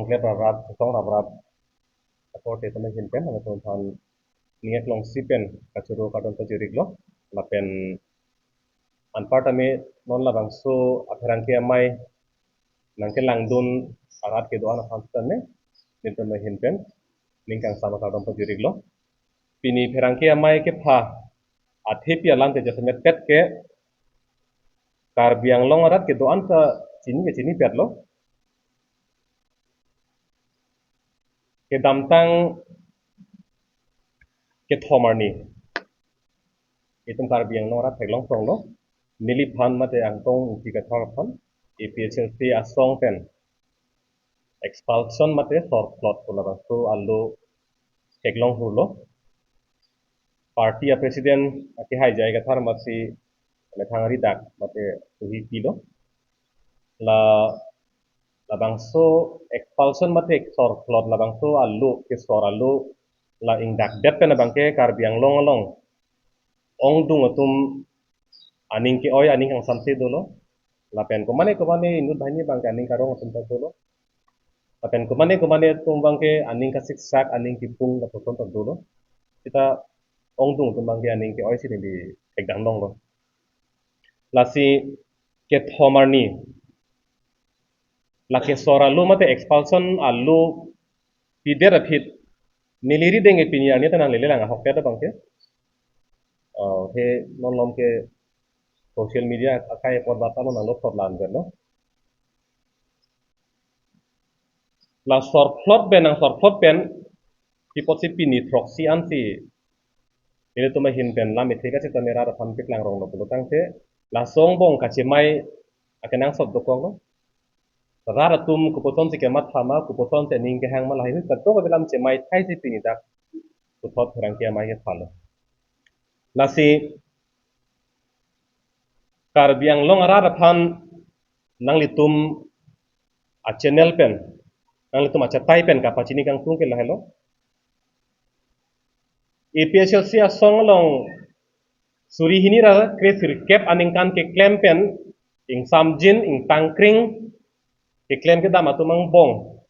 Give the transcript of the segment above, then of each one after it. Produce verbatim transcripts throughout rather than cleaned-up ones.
Klep Rat Rat, Song Rat Rat, akorte tame ahin pen, nangtum aphan ning aklongsi pen kachoro kardom pajir-iklo, lapen anpar tame non labangso apherangke amei nangkelangdun arat kedo-an aphan tame, nelitum ahin pen ning kangsam akardom pajir-iklo. Pini pherangke amei kepha athepi alam ke jasemet pet ke Karbi Anglong arat kedo-an ta chini ke chinipetlo. Kedamtang kethom arni itum Karbi Anglong arat theklong tonglo, neliphan mate Angtong Ingti Kathar aphan A P H L C asong pen expulsion mate sorplot pu labangso alo theklong hurlo. Party a president akehai J I Kathar amatsi methang ridak mate tuhi pilo. La labangso expulsion mate sorplot labangso alo kesor alo la ingdakdet pen abangke Karbi Anglong along ongdung atum aning ke-oi aning kangsamse dolo. Lapen komane komane inut banghini abangke aning karong atum ta dolo. Lapen komane komane atum abangke aning kasiksak aning kipung lapuson ta dolo. Seta ongdung atum abangke aning ke-oisi neli thekdam longlo. Lasi kethom arni la kesor alo mate expulsion alo pidet aphi neli rideng ke pini arni ta nanglele lang ahokpet abangke. Oh, he non malom ke social media akai apot bata lo nanglo thot lan ber lo. La sorplot pen nang sorplot pen pi apotsi pini throksi ansi nelitum ahin pen lam ithek kachita me rat aphan paklang ronglo pulo tangte laso angbong kachemai akenangsot dokoklo. Rat atum kopuson si kematha ma, kopuson si aning kehang ma lahai hui kadokave alam chemai thaisi pini dak puthot pherangke amei kephalo. Lasi Karbi Anglong arat aphan nanglitum a channel pen, nanglitum achatai pen kapachini kangtung ke lahelo. A P H L C asong along suri hini ra kre sirkep aningkan keklem pen ingsamjin ingtangkring keklem kedam atum angbong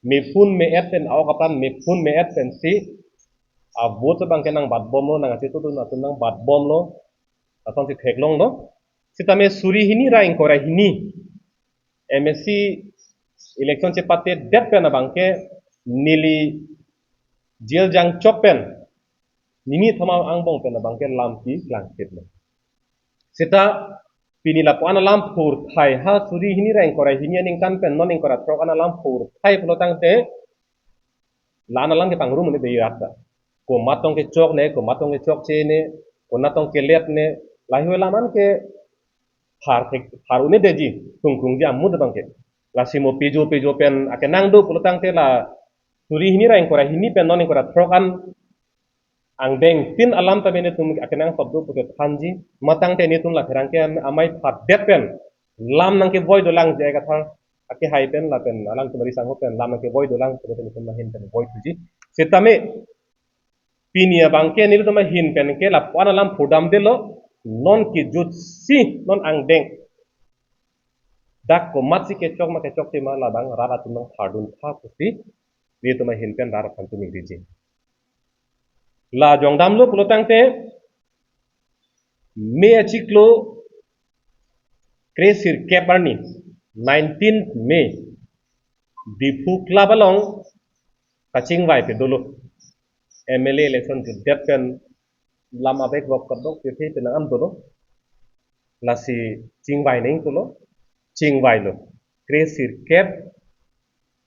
mephun me-et pen, aok apran mephun me-et pensi a vote abangke nangbatbomlo, nang achetu atum nangbatbomlo, lason si theklonglo. Sitame suri hini ra ingkoi ra hini M A C election chepatedet pen abangke neli jail jangchop pen nini thoma angbong pen abangke lam keklangkitlo. Seta pini lapu-an alam phurthai, ha suri hini ra ingkoi ra hini aningkan pen non ingkoi ra throk an alam phurthai pulo tangte la-an alam kepangrum un-e de rat ta. Komat tong kechok ne, komat tong kechokche ne, konat tong kelet ne, lahai hui alam an ke phar thek, phar un-e deji, thungkrungji amut abangke. Lasi mo pejo pejo pen akenang do pulo tangte la suri hini ra ingkoi ra hini pen non ingkoi ra throk an angdeng tin alam tame netum akenangsot do pute thanji, matangte netum la pherangke amei phadet pen lam nangkevoi dolang J I Kathar akehai pen lapen alangtum ari sangho pen lam nangkevoi dolang pute netum ahin pen voi thuji. Sitame pini abangke nelitum ahin pen ke lapu-an alam phurdamdetlo, non kejutsi non angdeng dak komatsi kechok ma kechokche ma labang rat atum nangphardun tha pusi nelitum ahin pen rat aphan tum ingriji. La jongdamlo pulo tangte May achiklo kre sirkep arni, nineteenth May, Diphu Club along kachingvai pe dolo. M L A election jutdet pen lam abek bok kadok pirthe penang an dolo. Lasi chingvai nangkoklo, chingvailo. Kre sirkep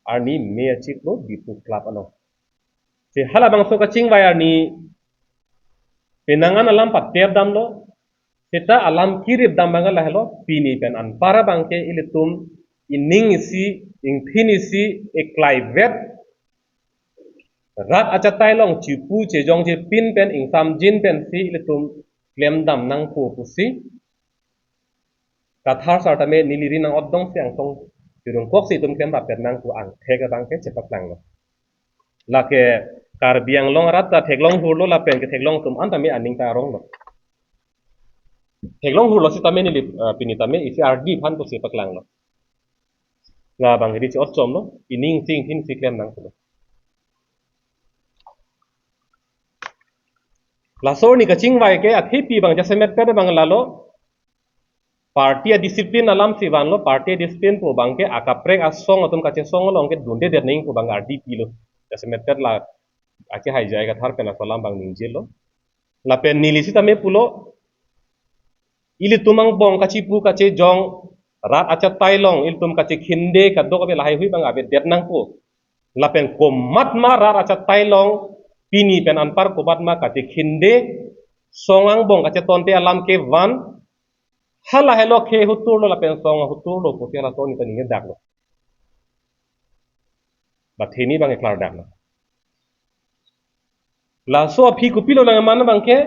arni May achiklo Diphu Club along. Si halabangso kachingvai arni penang an alam patep damlo, seta alam kirip dam abang lahelo, pini pen anpar abangke ilitum ining isi, ingthin isi, eklaivet, rat achatai along chipu chejong chepin pen ingsamjin pensi ilitum klemdam nangpo pusi Kathar sar tame neli ri nang-otdong si Angtong Cherungkok si itum klemrap pet nangpo angthek abangke chepaklanglo. Lake Karbi Anglong arat ta theklong hurlo lapen ketheklong atum an tame aning ta aronglo. Theklong hurlo sitame neli, eh, pini tame isi ardi aphan pusi paklanglo. Labang hiri chi-ot chomlo, ining sing thin si klem nang pulo. Laso arni kachingvai ke athepi abang jasemet pet abang lalo, party a-discipline alam si vanlo, party a-discipline pu abang ke akaprek asong atum kachesong along ke dundedet nangji pu abang ardi pilo. Jasemet pet la akehai J I Kathar pen laso alam abang ningjelo. Lapen neli sitame pulo, ilitum angbong kachipu kachejong, rat achatai along ilitum kachekhinde kadokave lahaihui abang avedet nangpo. Lapen komatma rat achatai along pini pen anpar komatma kachekhinde, song angbong kachetonte alam kevan, hala helo khe huturlo lapen song huturlo pusi laso arni ta ningjedaklo. Batheni abang keklardaklo. Laso aphi kopilo nangman abang ke,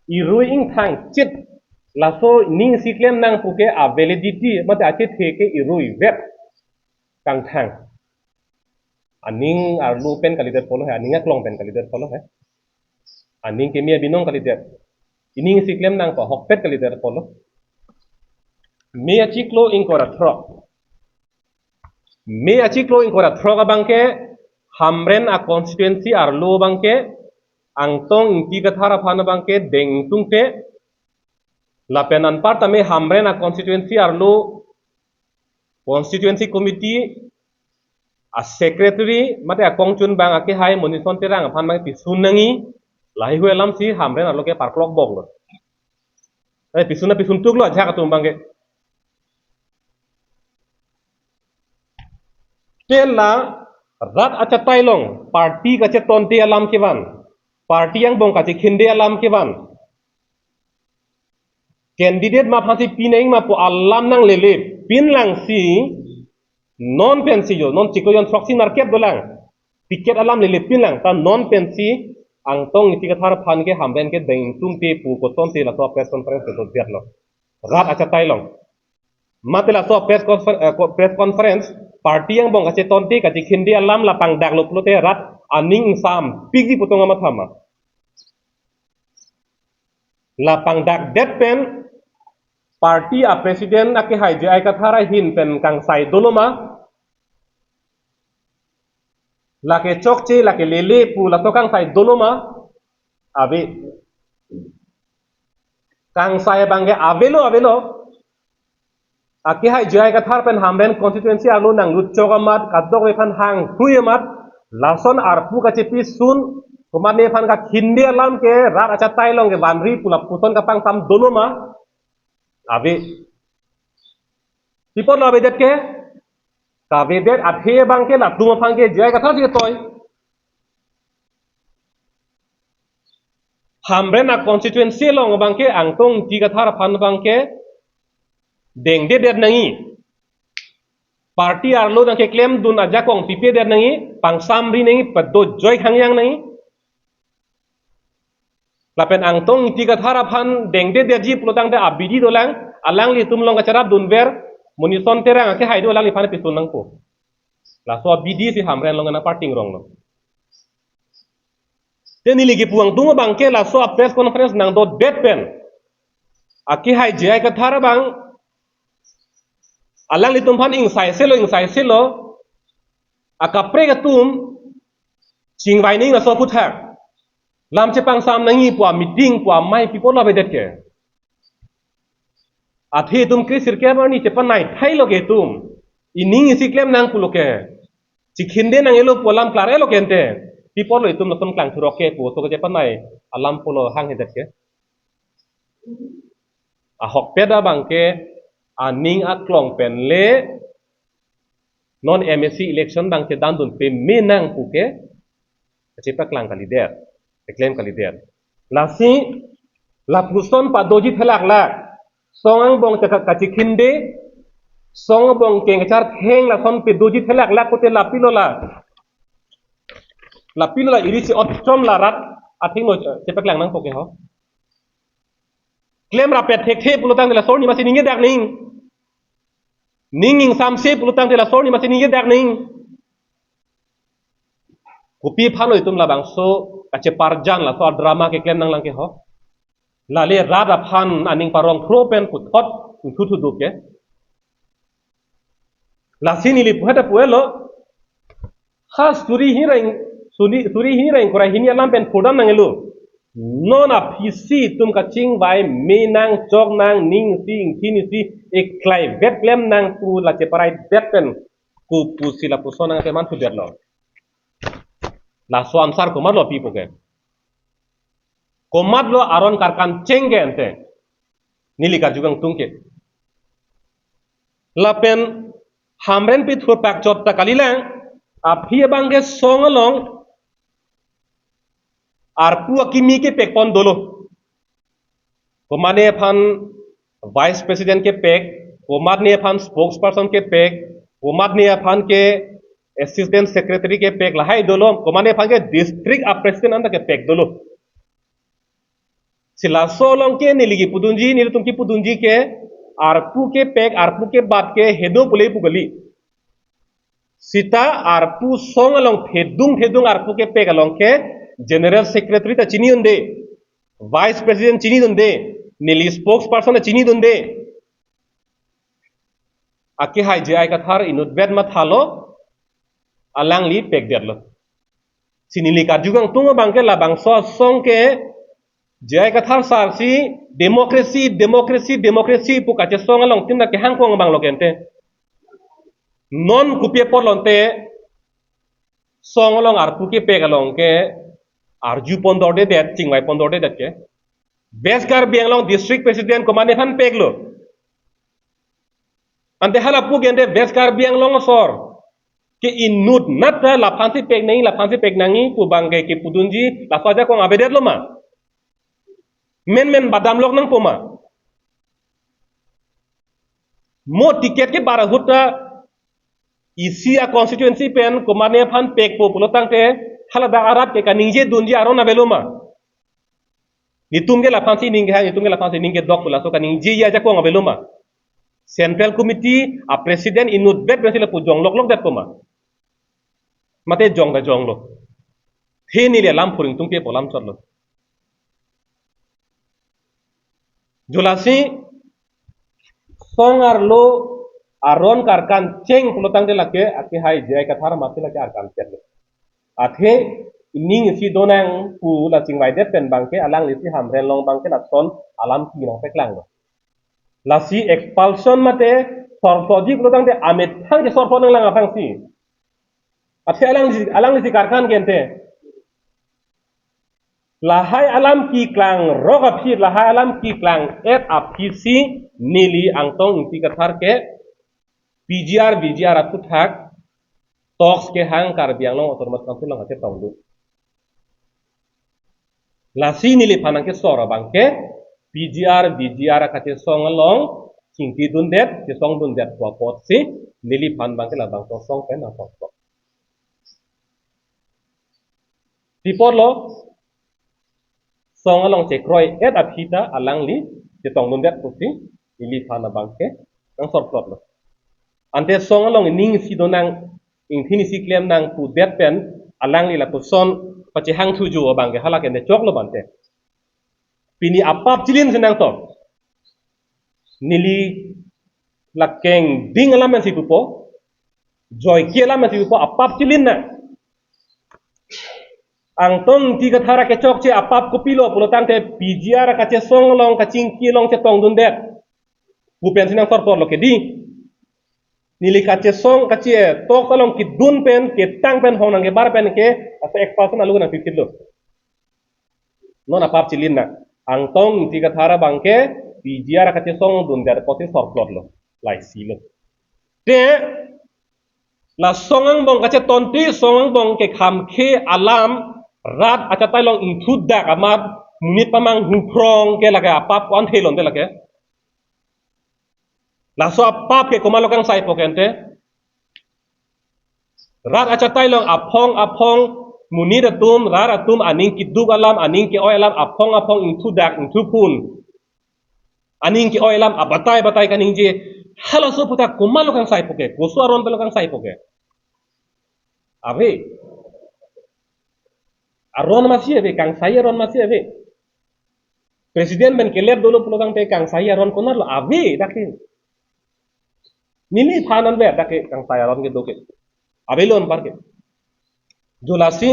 irui ingthang chit, laso ining si klem nang pu ke a-validity mate achethe ke irui vet kangthang. Aning arlo pen kalidet pulo he, aning aklong pen kalidet pulo he. Aning keme abinong kalidet. Ining si klem nang pu ahokpet kalidet pulo. May achiklo ingkoi ra throk. May achiklo ingkoi ra throk abang ke Hamren a-constituency arlo abang ke Angtong Ingti Kathar aphan abang ke deng tungte, lapen anparta may Hamren a-constituency arlo constituency committee a-secretary mate akongchun abang akehai Monison Terang aphan abang pisun nangji, lahaihui alam si Hamren arlo ke parklok boklo. Eh, pisun na pisun tuklo ajahak atum abang ke. Te la rat achatai along party kachetonte alam kevan, party angbong kachekhinde alam kevan, candidate ma aphansi pi nangji ma pu alam nanglele pinlang si, non pensi jo, non chiklo jon throksi nerkep dolang. Ticket alam lele pinlang, ta non pensi Angtong Ingti Kathar aphan ke Hamren ke deng tungte pu kosonsi laso press conference ke dodetlo. Rat achatai along. Mate laso press confer-, eh, ko-, press conference, party angbong kachetonte kachekhinde alam la pangdaklo pulote rat aning ingsampikji pu tong amat thama. La pangdakdet pen party a-president akehai J I Kathar ahin pen kangsai doloma, lake chokche, lake lele pu laso kangsai doloma, ave. Kangsai abang ke avelo, avelo. Akehai J I Kathar pen Hamren constituency arlo nanglut chok amat, kadokave aphan hangthui amat, lason arpu kachepisun, komatne aphan kakhinde alam ke rat achatai along ke vanri pu lapuson kapangsam doloma, ave. Pi apotlo avedet ke? Kavedet athe abang ke latum aphan ke J I Kathar si toi. Hamren a-constituency along abang ke Angtong Ingti Kathar aphan abang ke dengdedet nangji. Party arlo nangkeklemdun ajakong pipedet nangji, pangsamri nangji, padojoi khangjang nangji. Lapen Angtong Ingti Kathar aphan dengdedetji pulotangte abidi dolang, alanglitum along kacharapdunver, Monison Terang akehai do alangliphan pisun nangpo. Laso abidi si Hamren along nangparting ronglo. Te neli kipu angtung abang ke laso a-press conference nangdodet pen, akehai J I Kathar abang alanglitum aphan ingsaiselo, ingsaiselo, akaprek atum chingvai nangji laso aphuthak. Lam chepangsam nangji pu a-meeting pu amei pi apotlo avedet ke? Athe itum kresirkep arni chepanai thailo ke itum. Ining isi klem nang pulo ke. Chikhinde nang-elo pu alam klar-elo ke ante. Pi apotlo itum lason klangthurok ke pu so ke chepanai alam pulo hanghedet ke. Ahokpet abang ke aning aklong pen le non M A C election abang chedandun peme nang pu ke kachepaklang kalidet, keklem kalidet. Lasi lapuson padoji thelaklak, song angbong chaka kachikhinde, song angbong kengkachar theng lason padoji thelaklak pute lapilo la. Lapilo la iri chi-ot chom la rat athengno chepaklang nangpo ke ho. Klem rapet thekthe pulotangte laso arni masi ningjedak nangji. Ning ingsamse pulotangte laso arni masi ningjedak nangji. Kopi aphanlo itum labangso kacheparjan laso a-drama keklem nanglang ke ho. Lale rat aphan aning parong thro pen puthot ingthuthudup ke. Lasi neli pu hata puelo. Ha suri hini ra ing-, suri, suri hini ra ingkoi ra hini alam pen pudam nanglo. Non aphisi itum kachingvai me nang, chok nang, ning isi, ingthin isi, eklai vet klem nang pu la cheparai det pen, kopusi lapuson nang teman thu detlo. Laso answer komatlo pipo ke? Komatlo aron karkan cheng ke ante? Neli karju kangtung ke. Lapen Hamren pithur pakchot ta kalilang, aphi abang ke song along arpu akimi kepek pon dolo. Komatne aphan vice president kepek, komatne aphan spokesperson kepek, komatne aphan ke assistant secretary kepek, lahai dolo, komatne aphan ke district a president anta kepek dolo. Si laso along ke neli kipudunji, nelitum kipudunji ke, arpu kepek, arpu kebat ke hedo pule pu kali. Seta arpu song along thedung thedung arpu kepek along ke general secretary ta chini unde, vice president chini unde, neli spokesperson ta chini unde. Akehai J I Kathar inutvet mathalo, alangli pek detlo. Si neli karju kangtung abang ke labangso asong ke J I Kathar sir si democracy, democracy, democracy pu kachesong along tin na kehang kong abang lo ke ante. Non kopi apotlo ante song along arpu kepek along ke arju pon dordedet, chingvai pon dordedet ke? West Karbi Anglong district president komatne aphan peklo? Ante hala pu ke ante West Karbi Anglong asor ke inutnat ta laphansi pek nangji, laphansi pek nangji pu abang ke kipudunji, laso ajakong avedetlo ma? Menmen badam lok nangpo ma? Mo ticket kebar ahut ta isi a constituency pen komatne aphan pekpo pulo tangte, haladak arat ke kaningje dunji aron avelo ma? Netum ke laphansi ning kehang, netum ke laphansi ning kedok pu laso kaningje ajakong avelo ma? Central Committee a president inutvet pensi lapu jong lok lok detpo ma? Mate jong ta jonglo. He neli alam phuring tungke polam chotlo. Jo lasi song arlo aron karkan cheng pulo tangte lake akehai J I Kathar masi lake arkan chetlo. Athe ining isi donang pu la chingvaidet pen abang ke alangli si Hamren along abang ke lason alam ki nangpeklanglo. Lasi expulsion mate sorploji pulo tangte amethang ke sorplo nanglang aphrangsi. Athe alangli, alangli si karkan ke ante. Lahai alam keklang rok aphi, lahai alam keklang et aphi si neli Angtong Ingti Kathar ke P G R, V G R aphuthak talks kehang Karbi Anglong Autonomous Council along kachetongdun. Lasi neliphan nangkesor abang ke P G R, V G R kachesong along chingkidundet, chesongdundet pu apotsi neliphan abang ke labangso asong pen asong. Pi apotlo, song along chekroi et aphi ta alangli chetongdundet pusi neliphan abang ke nangsorplotlo. Ante song along ining isi donang, ingthin isi klem nang pudet pen alangli lapuson pachehang thujo abang ke hala ke nechoklo bante. Pini apap chilin si nangtok. Neli lakeng ding alam si pupo, joike alam si pupo, apap chilin na. Angtong Ingti Kathar kechokche apap kopilo pulo tangte P G R kachesong along kachingki along chetongdundet pu pensi nangsorplotlo ke di. Neli kachesong kache talks along kidun pen ketang pen hong nangkebar pen ke asa expulsion alu nangpipitlo. Non apap chilin na. Angtong Ingti Kathar abang ke P G R kachesongdundet apotsi sorplotlo. Laisilo. Te la song angbong kachetonte, song angbong kekhamkhe alam rat achatai along ingthudak amat monit pamanghu phrong ke lake apap ko-an thelonte lake. Laso apap ke komatlo kangsaipo ke ante? Rat achatai along aphong aphong monit atum, rat atum aning keduk alam, aning ke-oi alam, aphong aphong ingthudak, ingthuphun, aning ke-oi alam abatai batai kaningje. Halaso aphuthak komatlo kangsaipo ke? Koso aron penlo kangsaipo ke? Ave. Aron masi ave, kangsai aron masi ave. President pen kelep dolo pulo tangte kangsai aron konatlo? Ave, dak ke. Neliphan anvet dak ke kangsai aron kedo ke. Avelo anpar ke. Jo lasi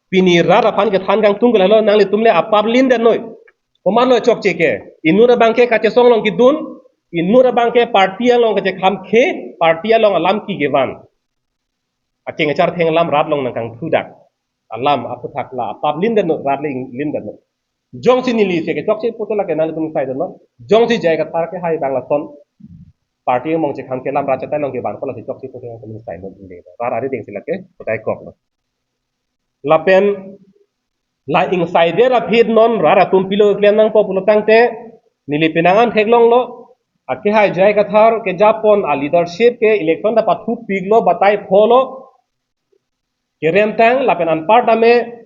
pini rat aphan kethan kangtung ke lahelo, nanglitum le apap lindetnoi. Komatlo chokche ke? Inut abang ke kachesong along kedun, inut abang ke party along kachekhamkhe, party along alam kevan. Aching achar theng alam rat along nangkangthudak. Alam aphuthak la apap lindetnoi, rat le lindetnoi. Jongsi neli si kechokche pute lake nanglitum saidetnoi. Jongsi J I Kathar kehai abang lason party among chekhamkhe alam rat achatai along kevan ko lasi chokche pute nangtum saidetnoi. Rat arideng si lake putai koklo. Lapen la ingsaidet aphi non rat atum pilo keklem nangpo pulo tangte neli penang an theklonglo. Akehai J I Kathar kejapon a leadership ke election ta pathupiklo, batai pholo. Kerem tang lapen anpar tame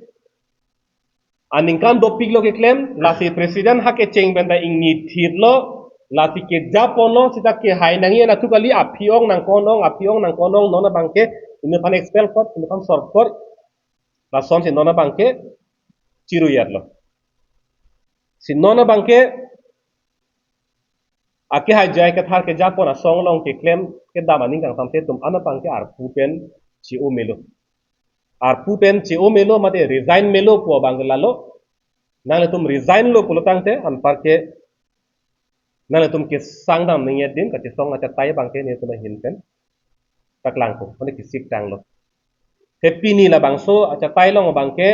aningkan dopiklo keklem, lasi president ha kecheng pen ta ingni thitlo, lasi kejaponlo, sita kehai nangji anatthu kali, aphi-ong nangkon-ong, aphi-ong nangkon-ong, non abang ke inut aphan expel kot, inut aphan sor kot, lasonsi non abang ke chiruyatlo. Si non abang ke akehai J I Kathar kejapon asong along keklem kedam aning kangsamse atum an abang ke arpu pen che-o melo. Arpu pen che-o melo mate resign melo pu abang ke lalo. Nanglitum resign lo pulo tangte anpar ke nanglitum kesangdam ningje din kachesong achatai abang ke netum ahin pen paklangpo, mane kesik tanglo. Te pini labangso achatai along abang ke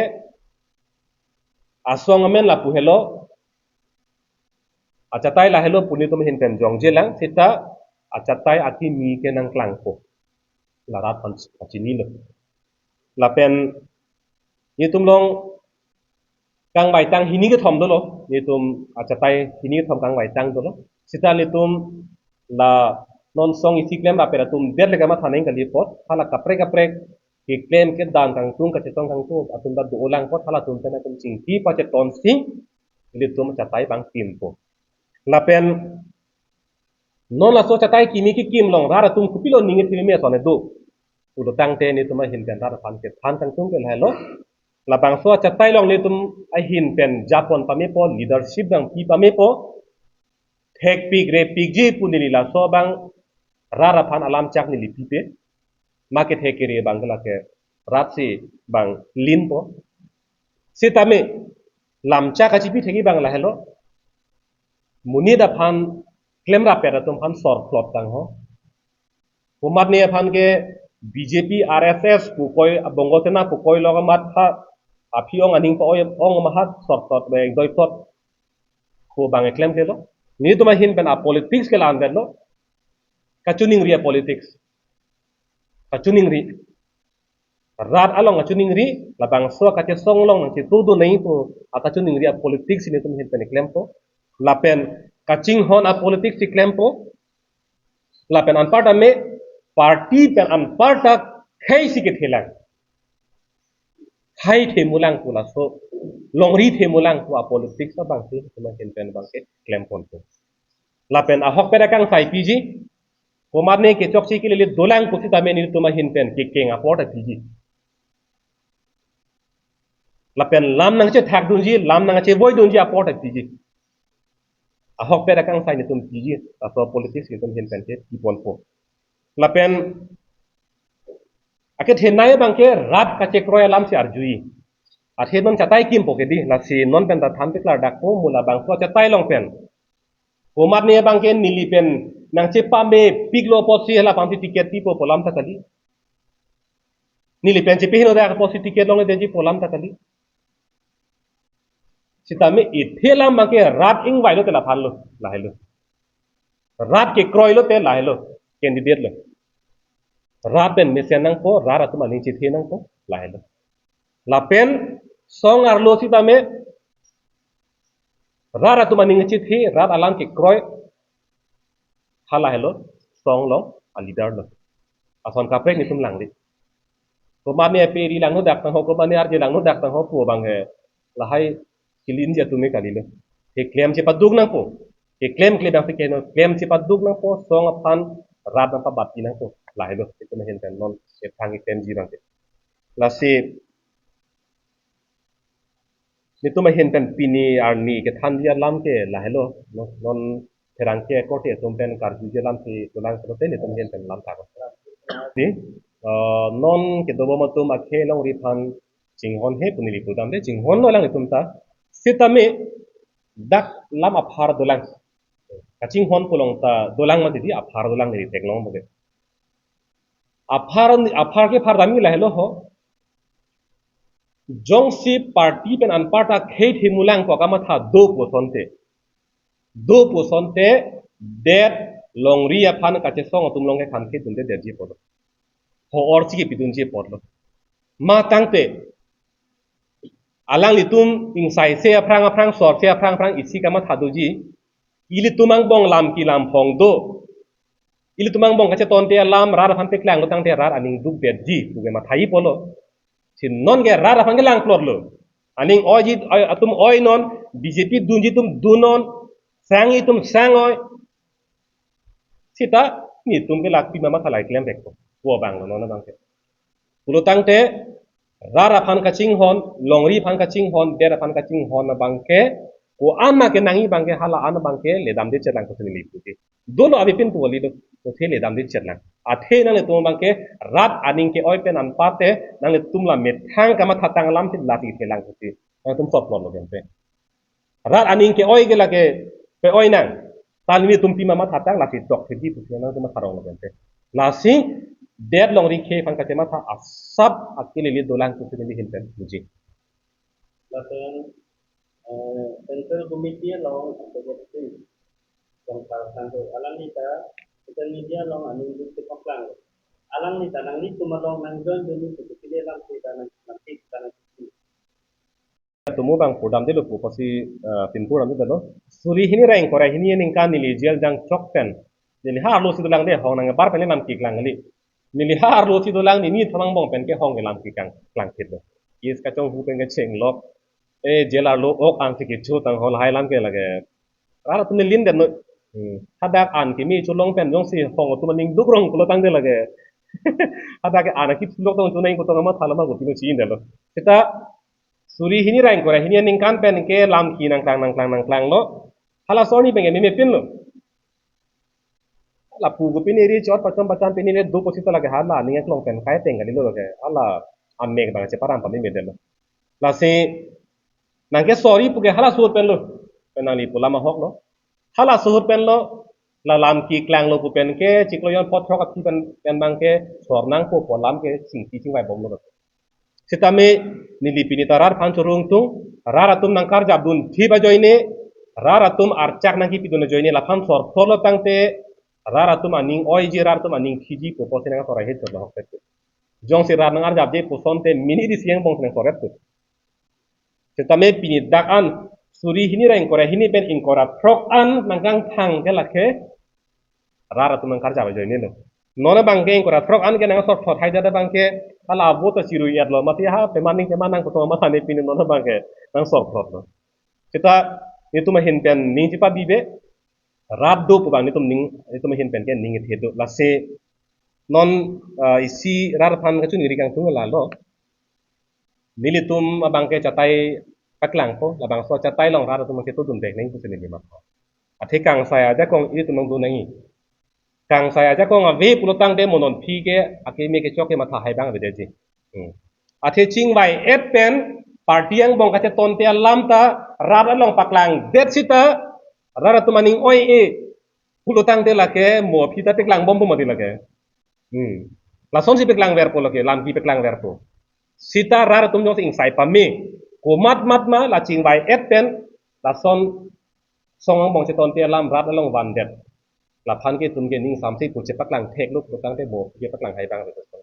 asong amen lapu helo, achatai lahelo pu netum ahin pen jongjelang, sita achatai akimi ke nangklangpo. La rat aphan pachinilo. Lapen netum along kangvaitang hini kethom dolo, netum achatai hini kethom kangvaitang dolo. Sita netum la non song isi klemrap pen atum det le kamatha nangji kali apot, hala kaprek kaprek keklem kedam kangtung kachetong kangtung atum ta dolang apot, halatum pen atum chingki pachetonsi netum achatai abang kimpo. Lapen non laso achatai kimi kekim along rat atum kopilo ningje thimi ason do pulo tangte netum ahin pen rat aphan kethan kangtung ke lahelo. Labangso achatai along netum ahin pen japon pamepo, leadership nangpi pamepo. Thekpik repikji pu neli laso abang rat aphan alam chak neli pipe. Ma kethek kere abang ke lake rat si abang linpo. Sitame lamchak kachipi thekji abang lahelo. Monit aphan klemrap pen atum aphan sor plot tangho. Komatne aphan ke B J P, R S S pu koi, Bongo Sena pu koi lo amat ha, aphi-ong aning pa-oi ong amat ha sor plot, eh, doi plot pu abang keklem kelo. Netum ahin pen a politics ke la-an detlo. Kachiningri a politics. Kachiningri. Rat along kachiningri, labangso kachesong along nangchetudun nangji pu akachiningri a politics si netum ahin pen klempo. Lapen kachinghon a politics si klempo. Lapen anparta me party pen anparta khei si kethelang. Hai themulang pu laso, longri themulang pu a politics abang si netum ahin pen abang ke klemponpo. Lapen ahokpet akangsai piji, komatne kechokche kelele dolang pusitame netum ahin pen kekeng apor ta piji. Lapen lam nangchethak dunji, lam nangchevoi dunji apor ta piji. Ahokpet akangsai netum piji, laso politics netum ahin pen ke piponpo. Lapen akethenei abang ke rat kachekroi alam si arjuji. Athe non chatai kimpo ke di, lasi non pen ta than paklardakpo, mo labangso achatai along pen. Komatne abang ke neli pen nangchepamepiklo apotsi hala aphan si ticket pipo pu alam ta kali. Neli pen chepehingno dak apotsi ticket longledetji pu alam ta kali. Sitame ithe alam abang ke rat ingvai lote laphan lo, lahelo. Rat kekroi lote lahelo, candidate lo. Rat pen mesen nangpo, rat atum aning chethe nangpo, lahelo. Lapen song arlo sitame rat atum aning chethe, rat alam kekroi, halahelo song along a leader lo. Ason kaprek netum langli. Komatne pe ri langno dak tangho, komatne arje langno dak tangho pu abang he. Lahai kilinji atum me kalilo. Keklem chepaduk nangpo. Keklem klemdam si keno, klem chepaduk nangpo, song aphan rat nangpabatpi nangpo. Lahelo netum ahin pen non ephan keklemji abang ke. Lasi netum ahin pen pini arni kethanji alam ke lahelo, no, non pherangke korte atum pen karjuje lamthe dolang pulote nelitum ahin pen lam thak. Di, eh, non kedobom atum akhei longri aphan chinghon he pu neli pudamde, chinghonlo alanglitum ta. Sitame dak lam aphar dolang. Kachinghon pu along ta dolang mati di, aphar dolang neli theklong bage. Aphar, aphar kephar damji lahelo ho. Jongsi party pen anparta khei themulang pu kamatha do pu asonte. Do pu asonte, det longri aphan kachesong atum along ke kham khei dunde detji apotlo. Ho-or chiki pidunji apotlo. Ma tangte alanglitum ingsaise aphrang aphrang, sorse aphrang aphrang isi kamatha doji. Ilitum angbong lam kelam phong do. Ilitum angbong kachetonte alam rat aphan peklanglo tangte rat aning dukdetji pu ke matha-i apotlo. Si non ke rat aphan kelang plotlo. Aning oiji, oi, atum oi non, B J P dunji atum dun non, sangji atum sang oi. Sita nelitum ke lak pima matha lahai klem vekpo. Pu abanglo non abangke. Pulo tangte rat aphan kachinghon, longri aphan kachinghon, det aphan kachinghon abangke, ko-an ma kenangji abangke, hala an abangke ledamde chetlang pusi neli puji. Dolo avepin pu kali do, kothe ledamde chetlang. Athe nanglitum abangke rat aning ke-oi pen anparte, nanglitum la methang kamathatang alam si lasi thelang pusi nangtum sop plotlo pen pen. Rat aning ke-oi ke lake pe-oi nang. Tan nelitum pima mathatang lasi toktheji pusi nangtum matha ronglo pen pen. Lasi det longri khei aphan kachematha asap akilili dolang pusi neli ahin pen puji. Lapen, eh, Central Committee along Advocate Singh Rongphar Sangho alangli ta social media along aning duk si paklang. Alangli ta nanglitum along nang join dulu pusi pile lamthe ta nang, nang tik ta nang tik. Tumu bang pudamdelo pu pusi, eh, pinpur amdelo. Suri hini ra ingkoi ra hini aningkan neli jail jangchok pen, neli ha arlo si dolang de, hong nangbar pen lam keklang kali. Neli ha arlo si dolang, neli nithom angbong pen ke hong kelam keklang, klangphitlo. Case kachonghu pen kechenglok. Eh, jail arlo ok angsi kecho tang hol hai lam ke lake. Rat atum neli lin det noi. Hmm. Hadak an kimi cholong pen jongsi hong atum aning duk rong pulo tangte lake. Hadak ke an akip sulok tong chonai kotong amatha lama kopilo chi-indetlo. Sita suri hini ra ingkoi ra hini aningkan pen ke lam ke nangklang nangklang nangklanglo. Halaso arni pen ke memepinlo. Lapu ko pini ri chot pacham pacham pini le do pusi ta lake hala aning aklong pen kai teng kalilo lake. Hala amek abang cheparam pamemedetlo. Lasi nang ke sorry pu ke halaso ahut penlo. Pen nangli pu lam ahoklo. Halaso ahut penlo. La lam keklanglo pu pen ke chiklo jon phongo throk aphi pen, pen abangke sor nangpo pu alam ke chingki chingvai bomlo. Sitame neli pini ta rat aphan chorong tung, rat atum nangkarjap dunthip ajoine, rat atum archak nangkipidun ajoine, laphan sor phonlo tangte, rat atum aning oiji, rat atum aning khiji pu pusi nang sor ahit chot ahokpet. Jongsi rat nangarjapje pu asonte minute isi angbong si nang sor-et tu. Sitame pini dak an suri hini ra ingkoi ra hini pen ingkoi ra throk an nangkangthang ke lake rat atum nangkarjap ajoinelo. Non abangke ingkoi ra throk an ke nang sor thot hai jada abangke hala avo ta chirui-etlo, mati ha peman ning peman nang kotong amatha ne pini non abangke nang sor thotlo. Sita nelitum ahin pen ning chepabibe, rat do pu abang nelitum ning, nelitum ahin pen ke ning kethe do. Lasi non, ah, isi rat aphan kachiningri kangtung lalo. Nelitum abangke chatai paklangpo, labangso achatai along rat atum ke to dun vek nang pusi neli matha. Athe kangsai ajakong ilitum nang dun nangji. Kangsai ajakong ave pulo tangte mo non aphi ke akeme kechok ke matha hai abang avedetji. Hmm. Athe chingvai-et pen party angbong kachetonte alam ta rat along paklangdet sita rat atum aning oi-e pulo tangte lake mo aphi ta peklang bompo mati lake. Hmm. Lasonsi peklangverpo lake, lam ke peklangverpo. Sita rat atum jongsi ingsai pame, komat mat ma la chingvai-et pen, lason song angbong chetonte alam rat along vandet. Laphan ke itum ke ning samse pu chepaklang theklo pulo tangte mo ke paklang hai abang avedetpo.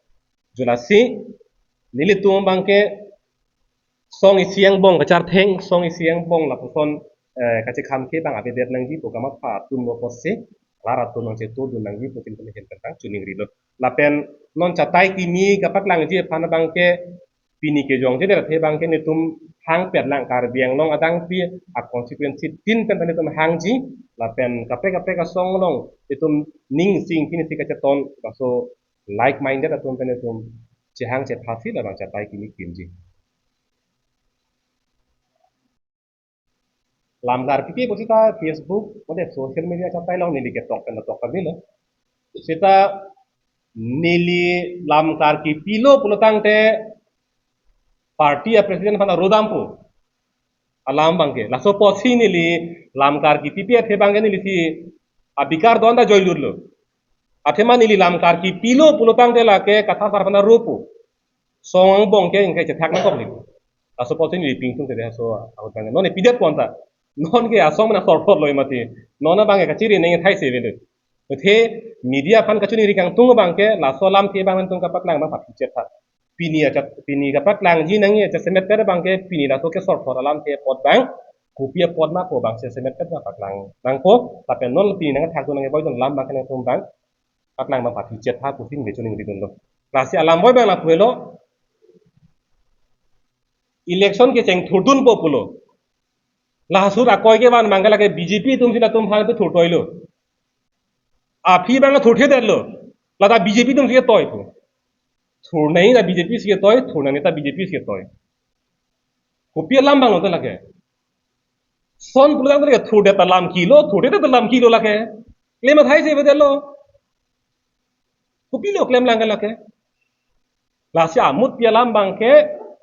Ju lasi nelitum abangke song isi angbong kachartheng, song isi angbong lapuson, eh, kachekham ke abang avedet nangji pu kamatha atum lo pusi rat atum nangchetodun nangji pu tin kami hen tentang chiningrilo. Lapen non chatai kimi kapaklangji aphan abangke pini kejongjedet athe abangke nelitum hangpet lang, Karbi Anglong adang pi a constituency tin pen nelitum hangji, lapen kaprek kaprek asong along nelitum ning sing kini si kacheton, laso like minded atum pen nelitum chehang chepha si labang chatai kimi kimji. Lam karkipi pu seta Facebook, mate social media chatai along neli ketok pen tok kami lo. Seta neli lam karkipilo pulo tangte party a president aphan aro dampo. Alam abangke. Laso apotsi neli lam karkipipi athe abangke neli si abikar do-an ta joilut lo. Athema neli lam karkipilo pulo tangte lake Kathar sar aphan aropo. Song angbong ke ingkai chethak nangkok ni. Laso apotsi neli pingtung te so ahut abangke. Non ne pidet pon ta. Non ke asong mena sorpot lo mati. Non abangke kachiri neng thai se vele. Athe media aphan kachiningri kangtung abangke laso alamthe abang nangtum kapaklang ma phat chet tha. Pini aja, pini kapaklangji nangji aja semet pet abangke pini laso ke sorpot alamthe apot abang, kopi apot ma pu abang se semet pet ma paklang nangpo, lapen non pini nangthak tu nang boy don alam abangke nangtum abang paklang ma phat chet tha pusi neli chiningri dunlo. Lasi alam boy abang lapu helo, election kecheng thurdunpo pulo. Lahasur akoi kevan abangke lake B J P atum si latum aphan pu thurtoilo. Aphi abang thurthedetlo. Lata B J P atum si ketoi pu. Thurnei ta B J P si ketoi, thurnei ta B J P si ketoi. Kopi alam abang lo ta lake. Son pulang ta lake thurdet alam kilo, thurdet alam kilo lake. Klem athai se bedetlo. Kopilo klemlang ke lake. Lasi amutpi alam abangke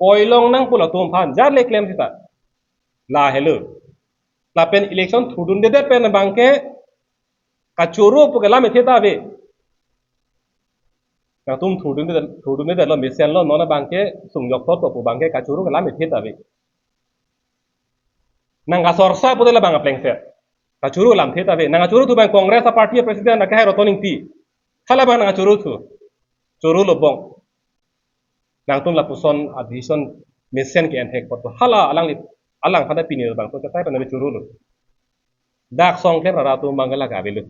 koilong nangpo latum aphan, jar le klem seta. Lahelo. Lapen election thurdundedet pen abangke kachoro pu ke lam ethe ta ave. Nangtum thurdunde, thurdundedetlo mesenlo, non abangke sungjok thot pu abangke kachoro ke lam ethe ta ave. Nangkasorsa pute labang aplengset. Kachoro lamthe ta ave. Nangkachoro tu abang Congress a party a president akehai Roton Ingti. Hala abang nangkachoro tu. Chorolo bong. Nangtum lapuson a decision mesen ke enthek pot. Hala alangli, alangphan ta pini abang tu chatai pen ave chorolo. Dak Songklemrara atum abangke lake avelo.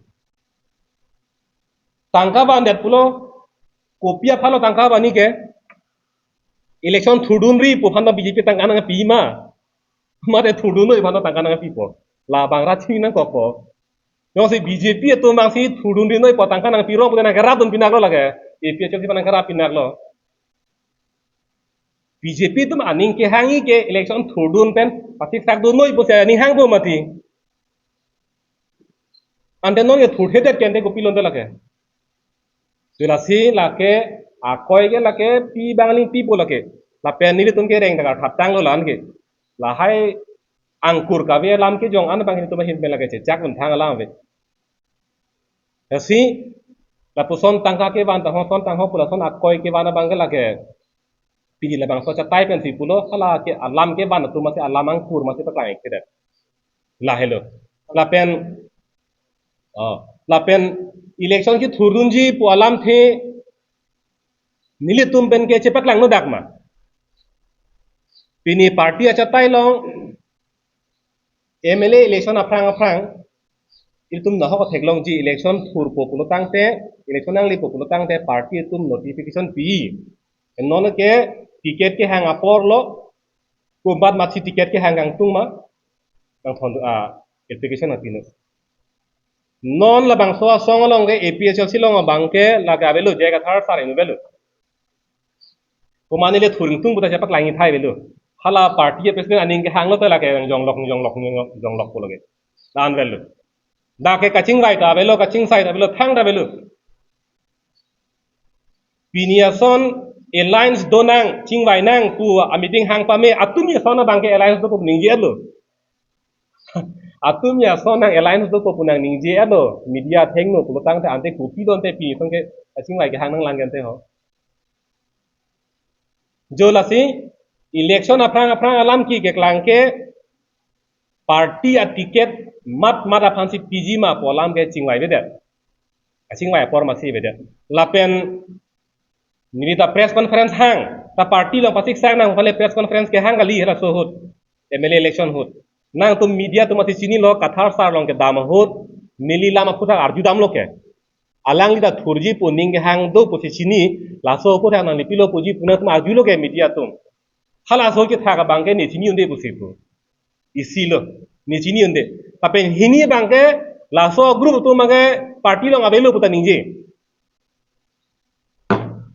Tangka vandet pulo, kopi aphan lo tangka vanji ke? Election thurdunri pu aphan ta B J P tangka nangpi ma? Mate thurdunnoi aphan ta tangka nangpipo? Labang rat chinine nangkokpo. Jongsi B J P atum abang si thurdunri noi pu tangka nangpirong pute nangkerapdun pinaklo lake. A P H L C aphan nangkerap pinaklo. B J P atum aning kehangji ke election thurdun pen pasiksak dunnoi pusi aning hangpo mati. Ante non ke thurthedet ke ante kopilo ante lake. Lasi lake akoi ke lake pi abang nangpipo lake. Lapen nelitum ke reng ta karthap tanglo la-an ke. Lahai angkur kave alam kejong an abang nelitum ahin pen lake chechak un thang alam ave. Lasi lapuson tangka kevan ta ho, son tangho pu lason akoi kevan abangke lake. Pini labangso chatai pensi pulo, hala ke alam kevan atum masi alam angkur masi paklang ikkedet. Lahelo. Lapen, oh, lapen election kethurdunji pu alamthe nelitum pen ke chepaklang no dak ma? Pini party achatai along M L A election aphrang aphrang, itum nahok theklongji election thurpo pulo tangte, election nanglipo pulo tangte party atum notification pi. Non ke ticket kehang apor lo, komat masi ticket kehang kangtung ma, nangthon, ah, application nangpinang. Non labangso asong along ke A P H L C along abangke lake avelo, J I Kathar sar inu avelo. Komat neli thur ingtung puta chepaklangji thai avelo. Hala party a president aning kehanglo ta lake nangjonglok, nangjonglok, nangjonglok, nangjonglok pulo ke. La-an avelo. Dak ke kachingvai ta avelo, kachingsai ta avelo, thang ta avelo. Pini ason alliance donang, chingvai nang pu a meeting hang pame, atum ason abangke alliance do pu ningje-etlo. Atum ason nang alliance do pu nang ningje-etlo. Media athengno pulo tangte ante kopi do ante pini ason ke kachingvai kehang nanglang ke ante ho. Jo lasi election aphrang aphrang alam ke keklang ke party a ticket mat mat aphansi piji ma pu alam ke chingvaivedet. Kachingvai apor masi avedet. Lapen neli ta press conference hang, ta party along pasiksak nang pu aphan le press conference kehang kali halaso ahut, M L A election ahut. Nangtum media atum masi chinilo, Kathar sar along kedam ahut neli lam aphuthak arjudamlo ke. Alangli ta thurji pu aning kehang do pusi chini, laso aphuthak nangli pilo puji pu nangtum arjulo ke media atum. Halaso kethak abangke ne chini un-e pusi pu. Isi lo, ne chini un-e. Lapen hini abangke laso group atum abangke party along avelo puta ningje.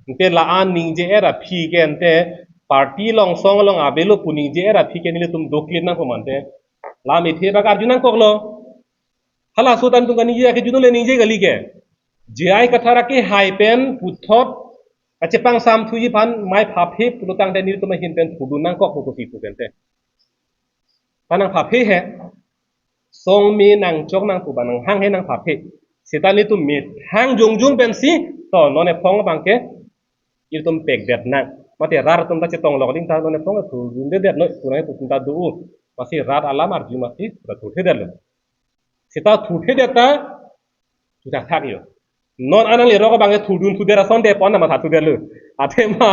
Ante la-an ningje-et aphi ke ante party along song along avelo pu ningje-et aphi ke nelitum doklit nangpo ma ante. Lam ithe bak arju nangkoklo. Halaso tan tung kaningje ke juno le ningje kali ke. J I Kathar akehai pen puthot kachepangsam thuji aphan mei phaphe pulotangte nelitum ahin pen thurdun nangkok pusi pu pente. Panang phaphe he. Song me nangchok nang pu ba nanghang he nang phaphe. Seta nelitum methang jongjong pensi to non ephong abangke ilitum pekdet nang. Mate rat atum ta chetong lok ding ta non ephong thurdundedet noi pu nang pu ta do. Masi rat alam arju masi ta thurthedetlo. Seta thurthedet ta thu thakthak yo. Non anang lerok abangke thurdun thudet asonte pon na matha thudetlo. Athema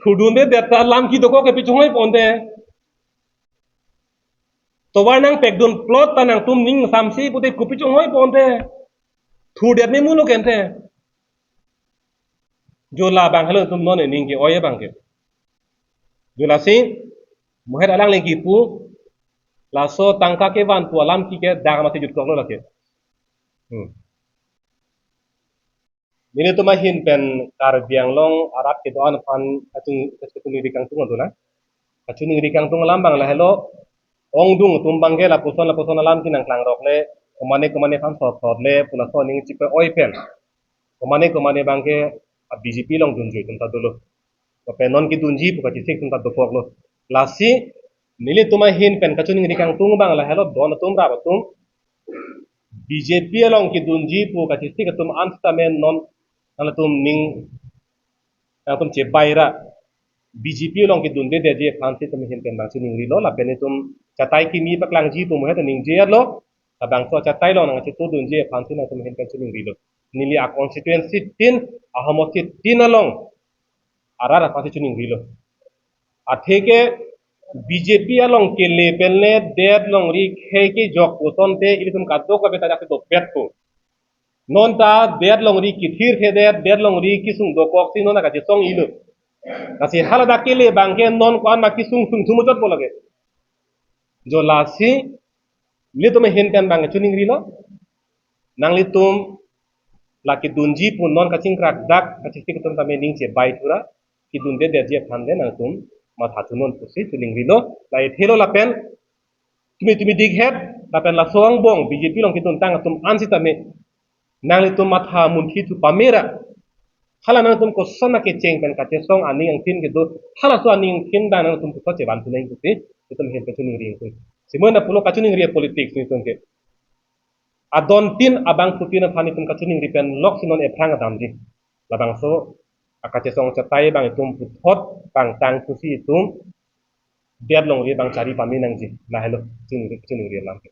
thurdundedet ta lam kedokok ke pi chonghoi ponte. Tovar nangpekdun plot ta nangtum ning samsi pute kopi chonghoi ponte. Thurdet ni mulo kente. Jo labang helo tum non ning ke-oi abangke. Jo lasi mohet alangli kipu laso tangka kevan pu alam ke ke dang masi jutkoklo lake. Hmm. Nelitum ahin pen Karbi Anglong arat kedo-an aphan kachuningri kangtung adu na. Kachuningri kangtung alam abang lahelo, ongdung atum abangke lapuson lapuson alam ke nangklangrok le, komane komane aphan sot sot le, pu laso aning chipe-oi pen. Komane komane abangke a B J P along dunjui atum ta dolo. Lapen non kedunji pu kachesik atum ta dokoklo. Lasi nelitum ahin pen kachuningri kangtung abang lahelo don atum rap atum B J P along kedunji pu kachesik atum an sitame non nangtum ning nangtum chebai ra B J P along kedundedetji aphansi itum ahin pen nangchuningrilo lapen itum chatai kimi paklangji pu mohet ningje lo. Labangso chatai along nangchetudunji aphansi nangtum ahin pen chuningrilo. Neli a constituency tin, ahomosti tin along arat aphansi chuningrilo. Atheke B J P along kele pen le det longri khei kejok pu asonte ilitum kadokave ta dak dopet pu. Non ta det longri kethirthedet, det longri kesung dokoksi non kachesong ilo. Lasi haladak kele abangke non ko-an ma kesung sung thum chot po lake. Jo lasi nelitum ahin pen abang chuningrilo. Nanglitum la kedunji pu non kachingkrak dak kachesik atum tame ning chebai thura, kedundedetji aphan le nangtum matha thunon pusi chuningrilo. La ithelo lapen tumi tumi dikhet lapen laso angbong B J P along keduntang atum an sitame nanglitum matha munthi thu pamera. Hala nangtum koson akecheng pen kachesong aning angthin kedo, halaso aning angthin abang nangtum puthot chevan thunang pusi itum ahin pen chuningri ingkoi. Simon na pulo kachuningri politics nelitum ke. Adon tin abangphutin aphan itum kachuningri pen loksi non ephrang adamji. Labangso akachesong chatai abang itum puthot pangtang pusi itum det longri abang chari pame nangji. Lahelo chuningri, chuningri alam ke.